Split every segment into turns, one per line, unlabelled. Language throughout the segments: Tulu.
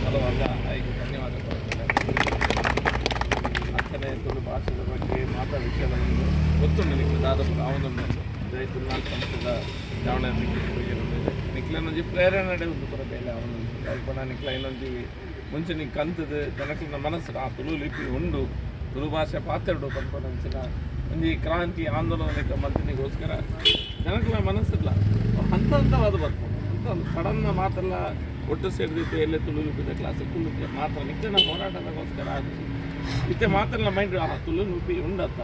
ಕೆಲವಲ್ಲ ಐದು ಧನ್ಯವಾದ ಕೊಡ್ತೇನೆ. ಅಂಚನೆ ತುಳು ಭಾಷೆದ ಬಗ್ಗೆ ಮಾತಾ ವಿಷಯದ ಒಂದು ಗೊತ್ತುಂಡು ನಿಕ್ಲೆ. ದಾದ ಆವೊಂದುಂಡು. ಜೈ ತುಳುನಾಡ್ ಸಂಸ್ಥೆದ ಚಾವಣಿ ನಿಕ್ಲೆನೊಂಜಿ ಪ್ರೇರಣೆ ಉಂದು ಪೂರ ಬೇಲೆ ಆವೊಂದುಂಡು. ಅಲ್ಪ ನಿಕ್ಲ ಇನ್ನೊಂಜಿ ಮುಂಚೆ ನಿಕ್ ಕಂತದ ಜನಕ್ಲೆನ ಮನಸ್ಸು ಆ ತುಳು ಲಿಪಿ ಉಂಡು, ತುಳು ಭಾಷೆ ಪಾತೆರಡು ಪನ್ಪನಂಚಿನ ಒಂಜಿ ಕ್ರಾಂತಿ ಆಂದೋಲನ ಮಲ್ತಿನಿಗೋಸ್ಕರ ಜನಕ್ಲೆನ ಮನಸ್ಸಿಲ್ಲ ಹಂತ ಹಂತವಾದ ಬರ್ಪುಂಡು. ಅಂತ ಸಡನ್ ಮಾತೆಲ್ಲ ಒಟ್ಟು ಸೇರಿದಿತ್ತು ಎಲ್ಲೇ ತುಳು ಲಿಪಿದ ಕ್ಲಾಸ್ ಕುಳ್ಳುತ್ತೆ ಮಾತ್ರ ನಿಕ್ಲೆನ ಹೋರಾಟದಗೋಸ್ಕರ ಅದು ಇತ್ತೆ ಮಾತ್ರ ಮೈಂಡ್ ಆ ತುಳು ಲಿಪಿ ಉಂಡತ್ತ,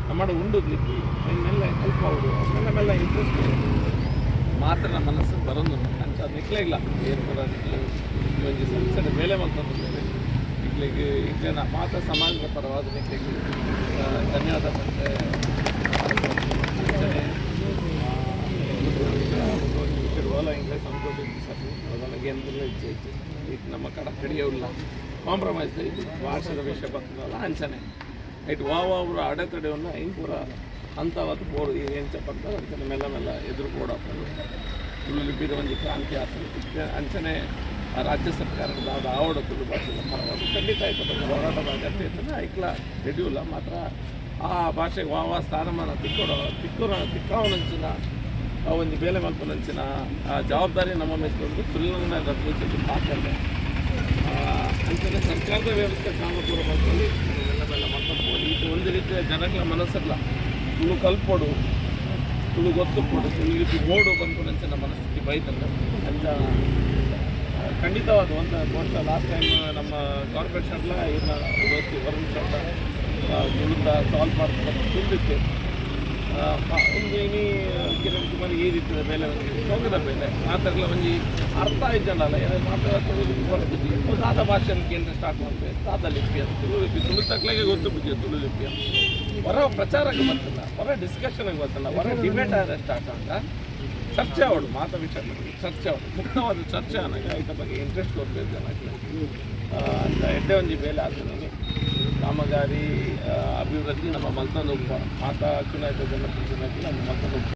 ನಮ್ಮಡ ಉಂಡು ಲಿಪಿ, ಮೆಲ್ಲ ಕಲ್ಪವಡು, ಮೆಲ್ಲ ಮೆಲ್ಲ ಇಂಟ್ರೆಸ್ಟ್ ಮಾತ್ರ ನಮ್ಮ ಮನಸ್ಸು ಬರೋದು. ಅಂಚ ನಿಕ್ಲೆ ಇಲ್ಲ ಏನು ಪೂರ ನಿಕ್ಲೆ ಈ ಒಂಜಿ ಸಂಸ್ಥೆ ಬೇಲೆ ಮಲ್ತೊಂದುಲ್ಲೆರ್. ನಿಕ್ಲೆಗ್ ಇಕ್ಲೆನ ಮಾತ ಸಮಾಜದ ಪರವಾದ ನಿಕ್ಲೆಗ್ ಧನ್ಯವಾದ ಪಂತೆ. ಅಂಚನೆ ಓಲ ಇಂಗ್ಲೀಷ್ ಸಂಕೋಚ ಸರ್ ಎಂದೆಲ್ಲ ಇಚ್ಛೆ ಇಚ್ಛೆ ಈಗ ನಮ್ಮ ಕಡ ಕಡಿಯೋಲ್ಲ ಕಾಂಪ್ರಮೈಸ್ ಇದು ಭಾಷೆದ ವಿಷಯ ಬರ್ತದಲ್ಲ. ಅಂಚನೆ ಐಟ್ ವಾ ವಾ ಪೂರ ಅಡೆತಡೆವನ್ನು ಐನ್ ಪೂರ ಹಂತವಾದ ಬೋರು ಎಂಚ ಪಂತ ಅಂಚನೆ ಮೆಲ್ಲ ಮೆಲ್ಲ ಎದುರು ಬೋಡಾಪುಂಡು. ತುಳು ಲಿಪಿದ ಒಂಜಿ ಕ್ರಾಂತಿ ಆಪುಂಡು. ಅಂಚನೆ ಆ ರಾಜ್ಯ ಸರ್ಕಾರದ ಆವಡ ತುಳು ಭಾಷೆದ ಪರವಾಗಿ ಖಂಡಿತ ಆಯ್ತು ಬಗ್ಗೆ ಹೋರಾಟದ ಅಗತ್ಯ ಇರ್ತದೆ. ಐಕ್ಲ ರೆಡಿ ಇಲ್ಲ ಮಾತ್ರ ಆ ಭಾಷೆಗೆ ವಾ ವಾ ಸ್ಥಾನಮಾನ ತಿಕ್ಕೊಡ ತಿಕ್ಕೊರ ತಿಕ್ಕಾವನಂಚಿನ ಆ ಒಂದು ಬೇಲೆ ಮಲ್ಪುನಂಚಿನ ಆ ಜವಾಬ್ದಾರಿ ನಮ್ಮ ಮೆಚ್ಚುಂಡು. ತುಳುನ ರಕ್ಷಿಸಿ ಪಾತ್ರೆ ಅಂಚನೆ ಸರ್ಕಾರದ ವ್ಯವಸ್ಥೆ ಕಾಮಪೂರ ಮಲ್ಪಲ್ಲಿ ಮೆಲ್ಲ ಮೆಲ್ಲ ಮಲ್ಕೊಂಡು ಇದು ಒಂದು ರೀತಿಯ ಜನಗಳ ಮನಸ್ಸಲ್ಲ ತುಳು ಕಲ್ಪೊಡು, ತುಳು ಗೊತ್ತುಪೊಡು, ತುಳು ಲಿಪಿ ಬೋಡು ಪನ್ಪುನಂಚಿನ ಮನಸ್ಥಿತಿ ಬೈತಂಡ. ಅಂಚ ಖಂಡಿತವಾದ ಒಂದು ಬಹುಶಃ ಲಾಸ್ಟ್ ಟೈಮ್ ನಮ್ಮ ಕಾರ್ಪೊರೇಷನ್ಲ ಇನ್ನ ದೋಸ್ತಿ ವರುಣ್ ಶೆಟ್ಟ ತುಳುತ ಸಾಲ್ವ್ ಮಾಡ್ತಾರೆ ತುಂಬಿತ್ತು. ಒಂದು ಇನಿ ಕಿರಣ್ ಕುಮಾರ್ ಈ ರೀತಿಯ ಬೇಲೆ ಒಂಜಿ ಸೋಗದ ಬೇಲೆ. ಮಾತಾಡ್ಲ ಒಂಜಿ ಅರ್ಥ ಆಯ್ತಲ್ಲ ಮಾತ್ರ ತುಳು ಲಿಪಿ ಬರ್ತಿದ್ವಿ ದಾದ ಭಾಷೆನ ಕೇಂದ್ರ ಸ್ಟಾರ್ಟ್ ಮಾಡ್ಬೇಕು. ದಾದ ಲಿಪಿ ಅಂತ ತುಳು ಲಿಪಿ ತುಳು ತಕ್ಲೆಗೆ ಗೊತ್ತು ಬುದ್ಧಿ. ತುಳು ಲಿಪಿ ಹೊರ ಪ್ರಚಾರಕ್ಕೆ ಬರ್ತಲ್ಲ, ಹೊರ ಡಿಸ್ಕಷನ್ಗೆ ಬರ್ತಲ್ಲ, ಹೊರ ಡಿಬೇಟ್ ಆದ್ರೆ ಸ್ಟಾರ್ಟ್ ಆಗ ಚರ್ಚೆ ಅವಳು ಮಾತ ವಿಚಾರ ಮಾಡಿ ಚರ್ಚೆ ಅವಳು ಮುಕ್ತವಾದ ಚರ್ಚೆ ಅನ್ನಾಗ ಐತ ಬಗ್ಗೆ ಇಂಟ್ರೆಸ್ಟ್ ಕೊಡ್ಬೇಕು ಜನಕ್ಕೆ ಅಂತ ಎಡ್ಡೆ ಒಂಜಿ ಬೇಲೆ ಆಗ್ತದೆ. ಕಾಮಗಾರಿ ಅಭಿವೃದ್ಧಿ ನಮ್ಮ ಮಲ್ತೊಂದು ಉಪ್ಪ ಮಾತಾ ಚುನಾಯಿತ ಜನಪ್ರತಿನಿಧಿ ನಮ್ಮ ಮಲ್ತೊಂದು ಉಪ್ಪ.